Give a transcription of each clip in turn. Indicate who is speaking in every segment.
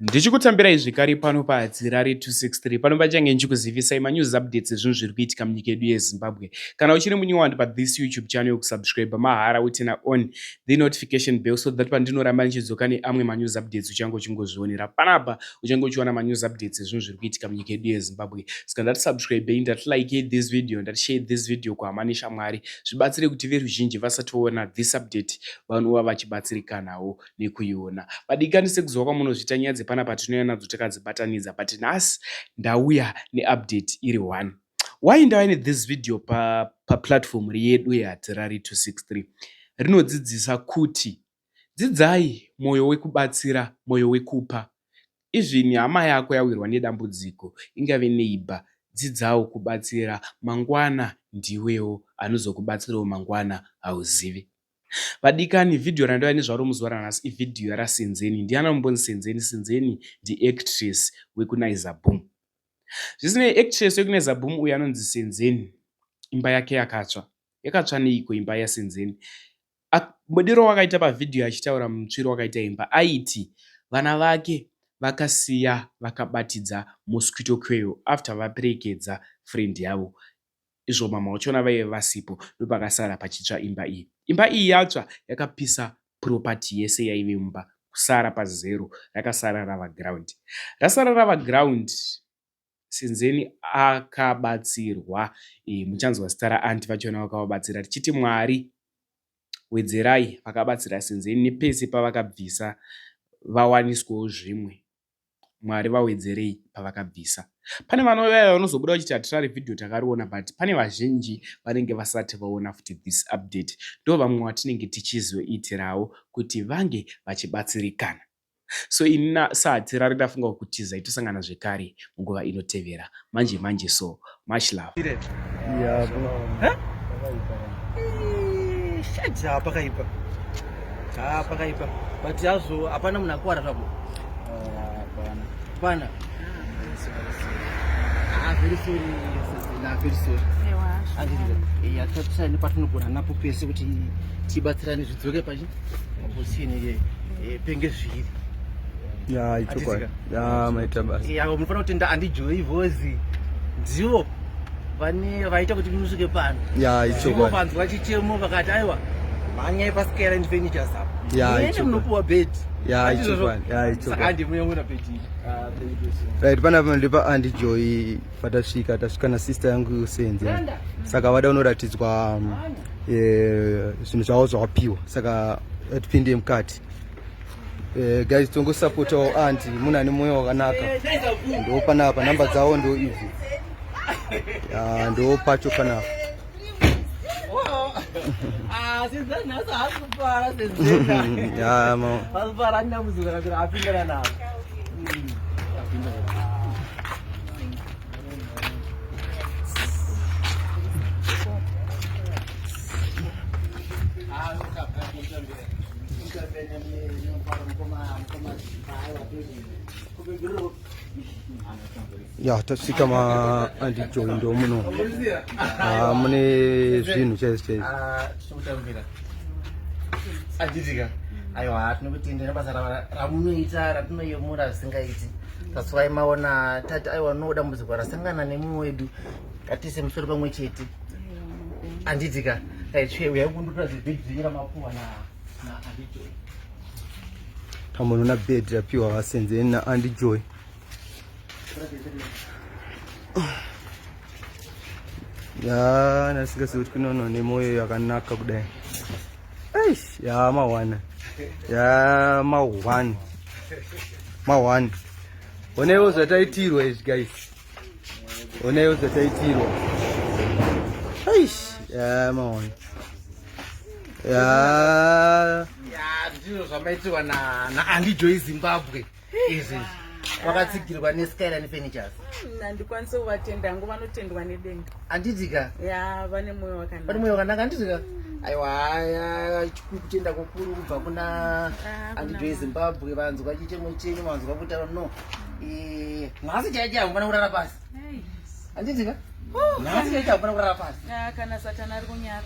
Speaker 1: Ndichikutambirai zvekare pano paHadzirare 263 pano pachange ndichikuzivisai manews updates ezvinhu zviri kuitika munyika yedu yeZimbabwe. Kana uchiri munyowani pathis YouTube channel kusubscribe mahara uturn on the notification bell so that pandinoramba ndichidzoka neamwe manews updates uchange uchingozvionera. Panapa uchange uchiwana manews updates ezvinhu zviri kuitika munyika yedu yeZimbabwe. Saka ndati subscribei, ndati like this video, ndati share this video kuhama neshamwari zvibatsire kuti veruzhinji vasatoona this update vanova vachibatsirikanawo nekuiona. Vadikani sekuziva kwamunozviita nyaya dzepanapa tinouya nadzo takadzibatanidza but nhasi ndauya neupdate iri one. Why ndauya nethis video paplatform pa yedu yeHatirari 263 rinodzidzisa kuti dzidzai mwoyo wekubatsira, mwoyo wekupa. Even hama yako yawirwa nedambudziko ingave neighbor dzidzawo kubatsira mangwana ndiwewo anozokubatsirawo mangwana hauzivi. Vadikani, vhidhiyo randauya nezvaro muzuva ranhasi ivhidhiyo raSenzeni. Ndiani anombonzi Senzeni? Senzeni ndiactress wekuNaiza Boom. Zvisinei, actress wekuNaiza Boom uyu anonzi Senzeni, imba yake yakatsva. Yakatsva neiko imba yaSenzeni? Mudiro wakaita pavhidhiyo achitaura mutsviro wakaita imba aiti vana vake vakasiya vakabatidza mosquito coil after vaperekedza friend yavo izvo mama vachona vaive vasipo ndopakasara pachitsva imba iyi. Imba iyi yatsva yakapisa property yese yaive mumba kusara pazero rakasara rava ground. Rasara rava ground Senzeni akabatsirwa e, muchanzwa zita raanti vachona vakavabatsira tichiti Mwari wedzerai vakabatsira Senzeni nepese pavakabvisa vawaniswewo zvimwe. Mwari vawedzerei pavakabvisa. Pane vanouya vanozobuda vachiti hatirare video takariona but pane vazhinji vanenge vasati vaona futi this update. Ndo vamwe vatinenge tichizoitirawo kuti vange vachibatsirikana. So ini saHatirare ndafunga kutizai tosangana zvekare munguva inotevera. Manje manje so. Much love.
Speaker 2: Yeah, bro.
Speaker 3: Shit, ah, pakaipa. Ah, pakaipa. But hazvo hapana munhu akuwara zvapo.
Speaker 2: Hapana.
Speaker 3: Hapana. Ah, very sorry. Nah, very sorry. Andizvo. Eh, atatisayi nepatinogona napo pese kuti tibatsirane zvidzoke pachi. Paposini eh, penge zviri.
Speaker 2: Ya, ichokwadi. Ya, maita basa.
Speaker 3: Ya, munofanira kutenda Andy Vozi. Ndivo vane vaita kuti musvike pano.
Speaker 2: Ya, ichokwadi.
Speaker 3: Vanzwa chichemo vakati aiwa mhanyai paSkyline Furnitures apa.
Speaker 2: Ya, ichokwadi.
Speaker 3: Munopuwa bed.
Speaker 2: Ya, ichokwadi. Ya, ichokwadi.
Speaker 3: Saka Andy munoona bed iyi.
Speaker 2: Right, panapa ndipa Andy Joy patasvika tasvika na sister yangu Senze. Saka vada unoratidzwa um, eh, zvinhu zvavo zvavapiwa. Saka tipinde mukati. Eh, guys tongosapotawo aunty munhu ane mwoyo wakanaka ndo panapa namba dzavo ndo idzi ah, ndo pacho panapa
Speaker 3: ah,
Speaker 2: Ya tasvika ma Andy Joy ndo muno. Ah, mune zvinhu chaizvo chaizvo.
Speaker 3: Ah, Anditika. Aiwa, tinokutendera basa ramunoita ratinoyemura zvisingaiti. That's why maona tati aiwa no dambudziko rasangana nemumwe wedu ngatise musoro pamwe chete. Anditika. Right, uyai kundotora zibhegi zvenyu ramapuwa na na Andy Joy.
Speaker 2: Pamunoona bed rapiwa vasenzeni na Andy Joy. Ya, ndasingazivi kuti kunono nemoyo yakanaka kudai. Eish, ya mawana. Ya mawana. Mawana. Onaiwo zvataitirwa izvi guys. Onaiwo zvataitirwa. Eish, ya mawana. Ya.
Speaker 3: Ya, ndizvo zvamaitirwa na na Andy Joy Zimbabwe. Izvi vakatsigirwa neSkyline Furnitures.
Speaker 4: Handikwanisi kuvatenda hangu, vanotendwa nedenga.
Speaker 3: Handitika?
Speaker 4: Ya, vane moyo wakanaka.
Speaker 3: Vane moyo wakanaka, handitika? Aiwa, haya, kutenda kukuru kubva kuna
Speaker 4: Ah,
Speaker 3: Andy Joy Zimbabwe, vanzwa chichemo chenyu, vanzwa kuti no. Eh, nhasi chaicho hamufana kurara pasi. Handitika? Nhasi chaicho hamufana kurara pasi.
Speaker 4: Ah, kana Satani ari kunyara.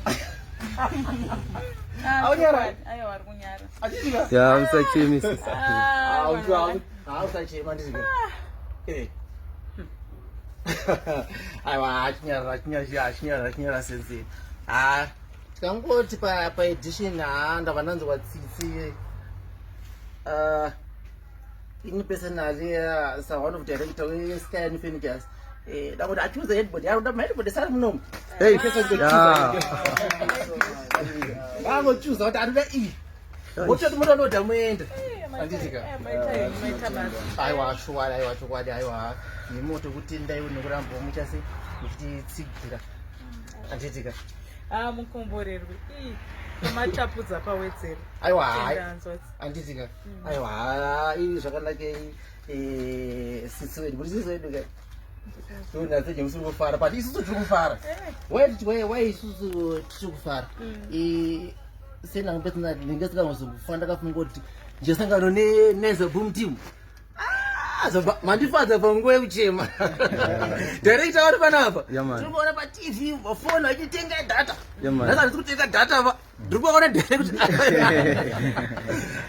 Speaker 3: Aunyara?
Speaker 4: Aiwa, ari kunyara.
Speaker 3: Handitika?
Speaker 2: Ya, musachemi sisi.
Speaker 4: Ah,
Speaker 3: Ah, Hausachema ndizvo. Eh. Aiwa, achinyarara, achinyarara, achinyarara, achinyarara sensei. Ah, tikangoti pa pa edition ah ndabva ndanzwa tsitsi. Ah, ini personally sa one of director we Sky and Furnitures. Eh, ndakuti achuze headboard yakuda headboard sari munomu.
Speaker 2: Hey, yeah.
Speaker 3: Vangochuza kuti anoda iyi. Wototi munoda unoda muenda. Handitika.
Speaker 4: Maita basa.
Speaker 3: Aiwa shuwa, aiwa chokwadi, aiwa nemoto kutendai nekuramba muchase muchititsigira. Handitika.
Speaker 4: Ah, mukomborerwe. Ii, pamatapudza pawedzera.
Speaker 3: Aiwa hai.
Speaker 4: Tenda hanzvadzi.
Speaker 3: Handitika. Aiwa ha, ii zvakanakei eh sisi wedu, muri sisi wedu kai. Ndonatse musiri kufara, but isusu tiri kufara. Why why why isusu tiri kufara? Eh sena ngipesina ndingesingazokufa ndakafunga kuti ndisangano ne neze boom team. Ah, mandifadza panguva yekuchema. Director vari panapa.
Speaker 2: Yeah, man.
Speaker 3: Tiri kuona pa TV, phone vachitenga data.
Speaker 2: Yeah, man.
Speaker 3: Nhasi handisi kutenga data pa. Ndiri kuona direct.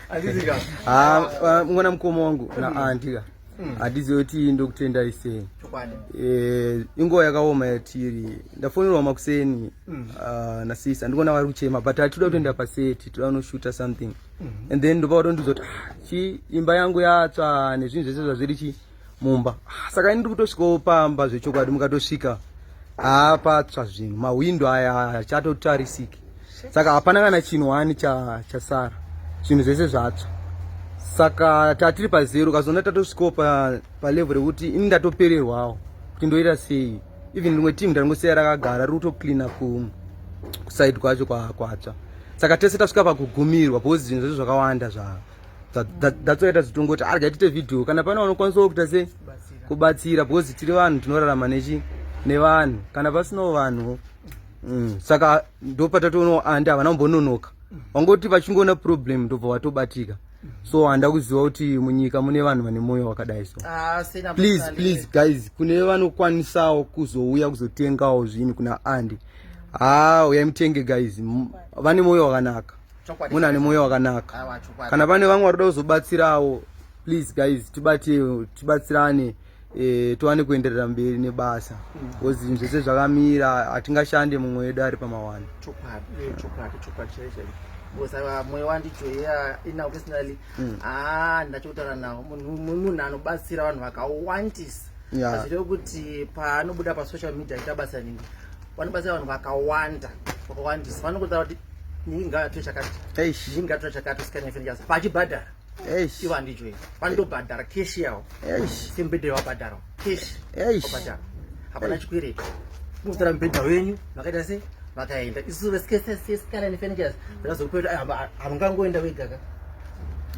Speaker 3: Handisi ka.
Speaker 2: Ah, ah, mwana mukoma wangu naanti ka handizivi kuti ndokutendai sei.
Speaker 3: Chokwadi.
Speaker 2: Eh, inguva yakaoma yatiri. Ndafonerwa makuseni ah, nasisi andikuona vari kuchema but hatitoda kutoenda paseti, toda kunoshuta something and then ndopa vatondiudza kuti "Ah, chi imba yangu yatsva nezvinhu zvese zvazviri chi mumba." Ah, saka ini ndiri kutosvikawo pamba zvechokwadi, mukatosvika haapatsva zvinhu, mahwindo aya achatotarisiki, saka hapana kana chinhu wani chasara, zvinhu zvese zvatsva. Saka tatiri pazero, kazoona tatosvikawo palevel rekuti ini ndatopererwawo kuti ndoita sei. Even rimwe team ndarongosiya rakagara riri kutocleana kuside kwacho kwatsva. Saka tese tasvika pakugumirwa because zvinhu zvese zvakawanda zva that's why tazitongoti arga tiite video kana pane vanokwanisawo kuita sei kubatsira, because tiri vanhu tinorarama nechi nevanhu, kana pasinawo vanhu. Saka ndopatatoona andi havana kumbononoka, vangoti vachingoona problem ndobva vatobatika. So handa kuziva kuti munyika mune vanhu vane mwoyo wakadai so.
Speaker 3: Ah, sena
Speaker 2: Please,
Speaker 3: personally.
Speaker 2: Please guys, kune vanokwanisawo kuzouya kuzotengawo zvinhu kuna Andy, ha, uyai mutenge guys. Vane mwoyo wakanaka.
Speaker 3: Chokwadi.
Speaker 2: Munhu ane mwoyo wakanaka.
Speaker 3: Aiwa, chokwadi.
Speaker 2: Kana pane vamwe vari kuda kuzobatsirawo, please guys, tibate, tibatsirane, tiwane kuenderera mberi nebasa because zvinhu zvese zvakamira, hatingashande mumwe wedu ari pamawani.
Speaker 3: Chokwadi, chokwadi, chokwadi chaicho chaicho, because aiwa mwoyo wandijoya ina personally. Ah, ndachokutaura nawo munhu anobatsira vanhu vakawandisa. Azvireve kuti paanobuda pasocial media aita basa ringi, vanobatsira vanhu vakawanda vakawandisa. Vanongotaura kuti ningi ngaatore chakati, ningi ngaatore chakati, usikane furnitures pachibhadhara. Ivo handijoyi vanotobhadhara keshi yavo. Semubhedha wabhadhara keshi. Wabhadhara, hapana chikwereti. Mukutora mubhedha wenyu makaita sei makaenda. Isusu veSkyline Furnitures takazokupa kuti hamungangoenda wega ka,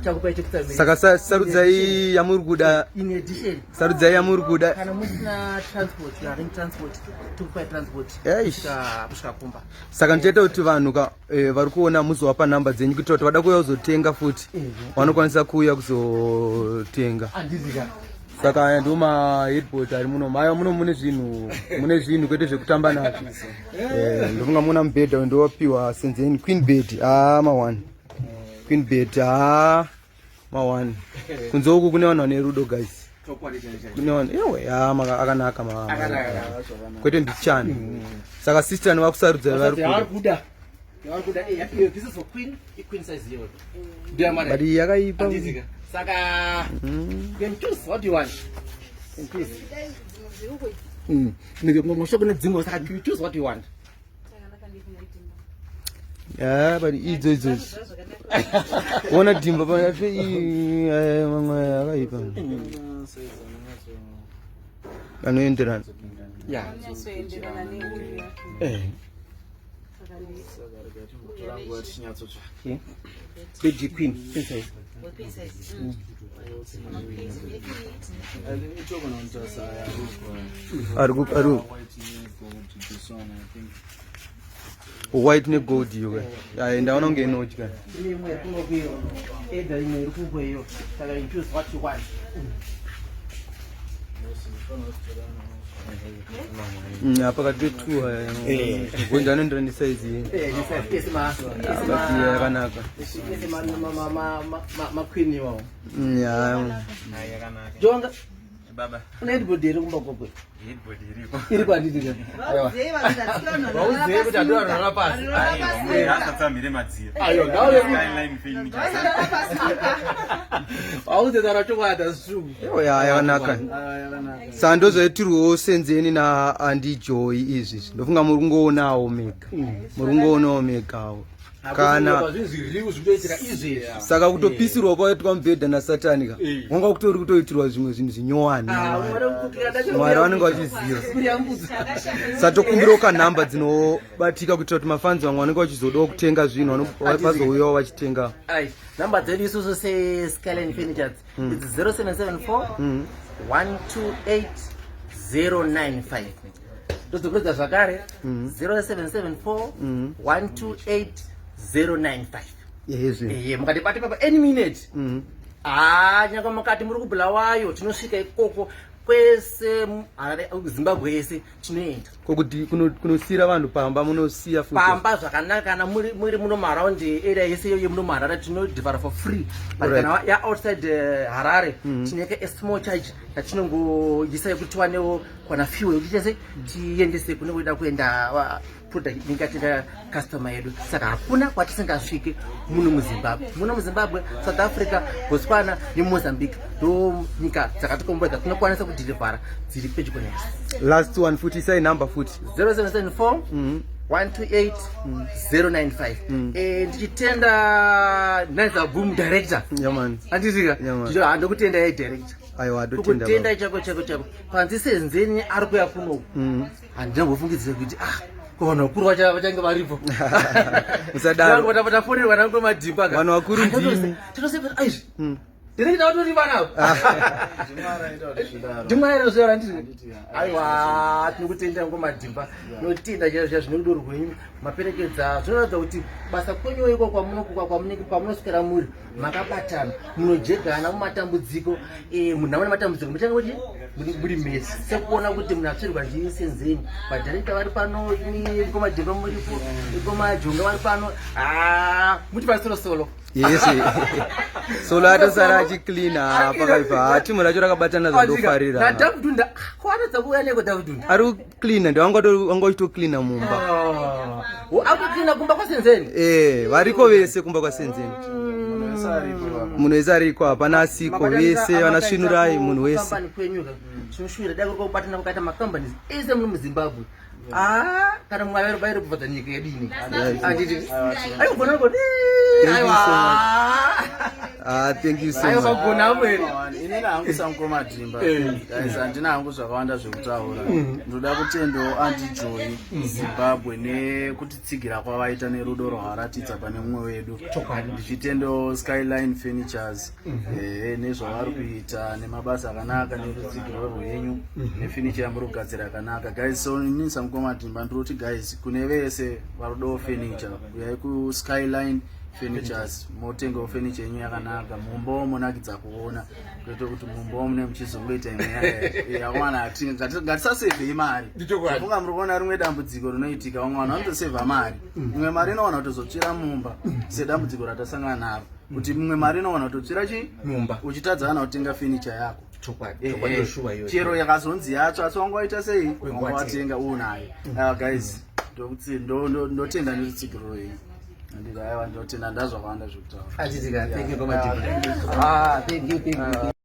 Speaker 3: chakupai chekutsamira.
Speaker 2: Saka sarudzai yamuri kuda.
Speaker 3: In addition,
Speaker 2: Sarudzai yamuri kuda.
Speaker 3: kana musina transport, you arrange transport, tikupai transport kusvika kumba.
Speaker 2: Saka ndichaita kuti vanhu ka vari kuona muzovapa namba dzenyu kuitira kuti vada kuuya kuzotenga futi vanokwanisa kuuya kuzotenga.
Speaker 3: Handizika.
Speaker 2: Saka aya ndo maheadboard ari muno. Aya muno mune zvinhu, mune zvinhu kwete zvekutamba nazvo. Ndofunga muna mubhedha uyu ndowapiwa senzeni, queen bed, ah, ma1 queen bed, ah, ma1. Kunze uku kune vanhu vane rudo guys, kune vanhu iwe, ah, akanaka kwete ndichani. Saka sister vakusarudza vari kuda.
Speaker 3: Yavari kuda iyo, this is for queen, iqueen size iyoyo ndiyamara.
Speaker 2: But iyi yakaipa.
Speaker 3: Handizika. Saka you can choose what you want. You can choose. Ngosho kune dzimwe, saka you choose what you want.
Speaker 2: Ya, but idzo idzo ona dhimba pafe mamwe akaipa anoenderana.
Speaker 4: Anonyatsoenderana neuyu.
Speaker 3: Okay. Big queen, queen size.
Speaker 4: Queen size.
Speaker 2: Ari white negold iyo ka. Ai, ndaona kunge inodya.
Speaker 3: Ine imwe iri kuno kuyo. Either imwe iri kuko iyo. Saka you choose what you want.
Speaker 2: Pakati petwo gonja anoenderana nesaizi yakanaka.
Speaker 3: Maqueen iwawo.
Speaker 2: Ya.
Speaker 3: Jonga.
Speaker 5: Baba.
Speaker 3: Une headboard here kumba kwako?
Speaker 5: Headboard iriko.
Speaker 3: Iri kwanditi ka?
Speaker 4: Vaudzei vanhu kuti
Speaker 3: Vaudzei kuti handina vanorara pasi.
Speaker 5: Asatsamhire madziro.
Speaker 3: Ayo, ngauye.
Speaker 5: Skyline Furniture.
Speaker 3: Vaudzei taura chokwadi, hazvishuku.
Speaker 2: Ya, yakanaka. Saka ndozvaitirwawo Senzeni naAunty Joy izvi. Ndofunga muri kungoonawo mega, muri kungoonawo megawo kana
Speaker 3: zvinhu zviriwo zvinoitika izvezvi.
Speaker 2: Saka kutopisirwa kwaitwa mubhedha nasatani ka, wanga kutori kutoitirwa zvimwe zvinhu zvinyowani. Mwari vanenge vachiziva. Satokumbirawo kanhamba dzinobatika kuitira kuti mafans vamwe vanenge vachizodawo kutenga zvinhu vazouyawo vachitenga.
Speaker 3: Right. Namba dzedu isusu seSkyline Furnitures, it's 0774 128 095. Ndozokuridza zvakare, 0774 128 095.
Speaker 2: Yezve.
Speaker 3: Ehe, mukatibata papa any minute. Ah, nyangwe mukati muri kuBulawayo, tinosvika ikoko kwese. Harare, Zimbabwe yese tinoenda.
Speaker 2: Kokuti kunosiyira vanhu pamba, munosiya futi?
Speaker 3: Pamba zvakanaka. Kana muri muno muaround area yese iyoyo muno muHarare, tinodhivhara for free, but kana yaoutside Harare, tineke a small charge yatinongoisa yekuti tiwanewo kuwana fuel yekuti chese tiendese kune kuida kuenda product inenge yatenga customer yedu. Saka hakuna kwatisingasviki muno muZimbabwe. Muno muZimbabwe, South Africa, Botswana neMozambique, ndo nyika dzakatikomboredza tinokwanisa kudhilivhara dziri pedyo nesu.
Speaker 2: Last one futi, isai namba futi.
Speaker 3: 0774 128 095. Ndichitenda Naiza Boom director.
Speaker 2: Yaman.
Speaker 3: Andisika?
Speaker 2: Yeah, man.
Speaker 3: Handokutenda yai director.
Speaker 2: Aiwa, ndotenda.
Speaker 3: Kukutenda chako chako chako. Panzi Senzeni ari kuya kunoku, handinambofungidzira kuti, ah, ko vanhu vakuru vachange varipo.
Speaker 2: Musadaro.
Speaker 3: Tafonerwa nango madhimba.
Speaker 2: Vanhu vakuru ndimi.
Speaker 3: Aizvi ndinenge tatori vanavo, ndimwaira zvaura ndiri. Aiwa, tinokutenda ngomadhimba, tinotenda chaizvo chaizvo nerudo rwenyu maperekedza. Zvinoratidza kuti basa kwenyu iko kwamunoswera muri makabatana, munojegana mumatambudziko. Munhu aone matambudziko muchange kuti muri mese, sekuona kuti munhu atsvirwa ndiSenzeni, vadirector vari pano, ngomadhimba muripo, ngomajonga vari pano. Ah, muti pasoro solo.
Speaker 2: Yese solo atosara achicleana pakaipa. Timu racho rakabatana, zvandofarira.
Speaker 3: NaDhavidhunda kwanatsa kuuya neko Dhavidhunda.
Speaker 2: Ari kucleana, ndewanga uchitocleana mumba.
Speaker 3: Akucleana kumba kwaSenzeni?
Speaker 2: Eh, variko vese kumba kwaSenzeni, munhu wese ariko, hapana asiko, vese vanasvinurai, munhu wese.
Speaker 3: Kambani kwenyu ka, tinoshuvira dai kuri kubatana kwakaita macompanies ese muno muZimbabwe. Ah, kana Mwari vairi kubvadza nyika yedu ine, anditi? Aiwa, gona gona.
Speaker 2: Thank you so
Speaker 3: Aiwa.
Speaker 2: Ah, thank you so
Speaker 3: Aiwa,
Speaker 2: much.
Speaker 3: magona amwene.
Speaker 6: Inini hangu samukomadhimba, guys, handina hangu zvakawanda zvekutaura. Ndoda kutendawo Aunty Joy Zimbabwe nekutitsigira kwavaita nerudo rwavaratidza pane mumwe wedu. Ndichitendawo Skyline Furnitures nezvavari kuita nemabasa akanaka nerutsigiro rwenyu nefurniture yamuri kugadzira yakanaka, guys. So inini samukomadhimba ndinoti, guys, kune vese varudawo furniture, uyai kuSkyline Furnitures motengawo furniture yenyu yakanaka, mumbawo monakidza kuona, kwete kuti mumbawo mune muchizongoita imwe yawana. Ngatisasevhei mari. Funga muri kuona rimwe dambudziko rinoitika, vamwe vanhu vanotosevha mari, imwe mari inowana kutozotsvira mumba, sedambudziko ratasangana naro, kuti mimwe mari inowana kutotsvira chi
Speaker 3: mumba,
Speaker 6: uchitadza kana kutenga furniture yako.
Speaker 3: Chokwadi, shuwa iyoyo.
Speaker 6: Chero yakazonzi yatsva, asi wanga waita sei? Wanga watenga unayo. Ah, guys, ndotenda nerutsigiro rwenyu. Anditi? Aiwa, ndotenda, ndazvakawanda zvekutaura.
Speaker 3: Achitika, thank you, Komadhimba. Ah, thank you, thank you.